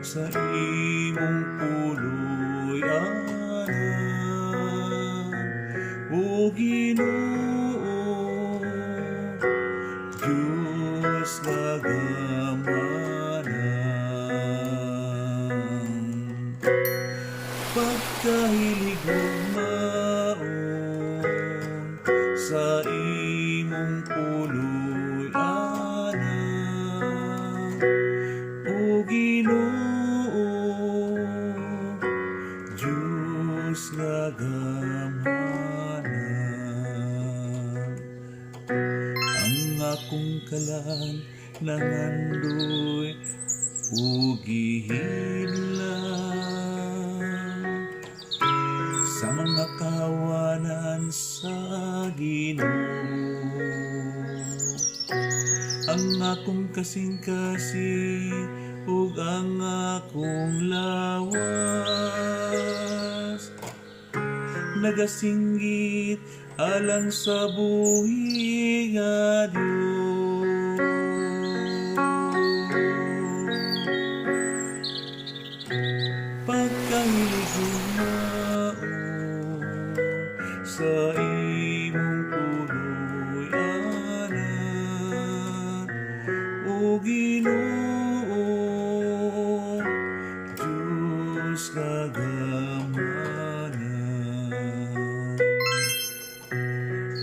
Sa imong puloy-anan, o Ginoo, Diyos nga gamhanan. Pagkahilig maon sa imong puloy-anan, o Ginoo, Diyos nga gamhanan. Ang akong kalan nangandoy ug gihinlang sa mga kahawanan sa Ginoo. Ang akong kasing-kasing ug ang akong lawas nagasinggit alang sa buhi nga Dios. Pagkahilig maon sa imong puloy-anan, o Ginoo, Diyos nga gamhanan.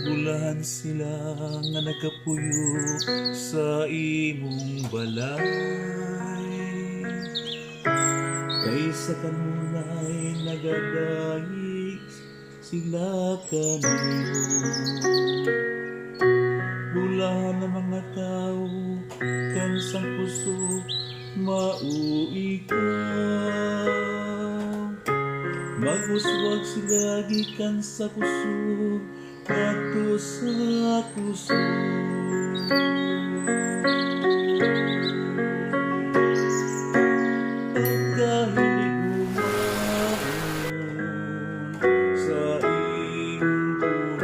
Bulahan sila nga nagapuyo sa imong balay, kay sa kanunay nagadayik sila kanimo. Bulahan ang mga tao kansang kusog mao ikaw. Mag-uswag sila gikan sa kusog ngadto sa kusog. Pagkahilig maon sa imong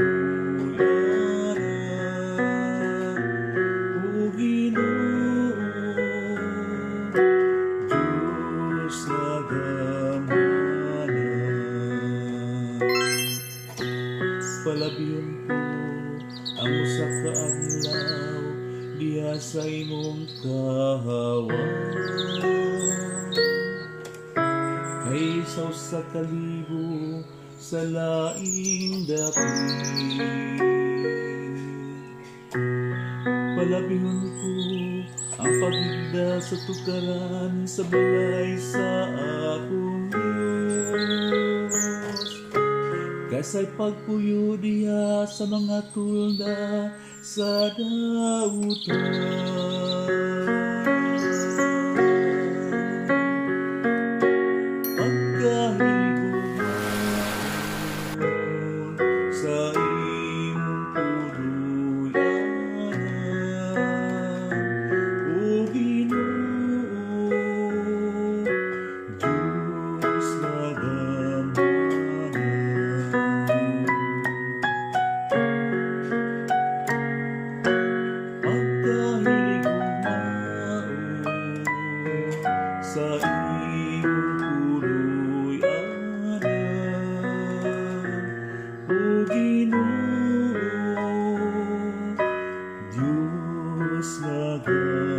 puloy-anan, o Ginoo, Diyos nga gamhanan. Palabihon ko ang usa ka adlaw diha sa imong kahawanan kaysa 1,000 sa laing dapit. Palabihon ko ang paghigda sa tukaran sa balay sa akong Diyos kaysa'y pagpuyo diha sa mga tulda sa dautan. Pagkahilig maon sa imong puloy-anan, o Ginoo, Diyos nga gamhanan. Pagkahilig maon sa imong puloy-anan, o Ginoo, Diyos nga gamhanan.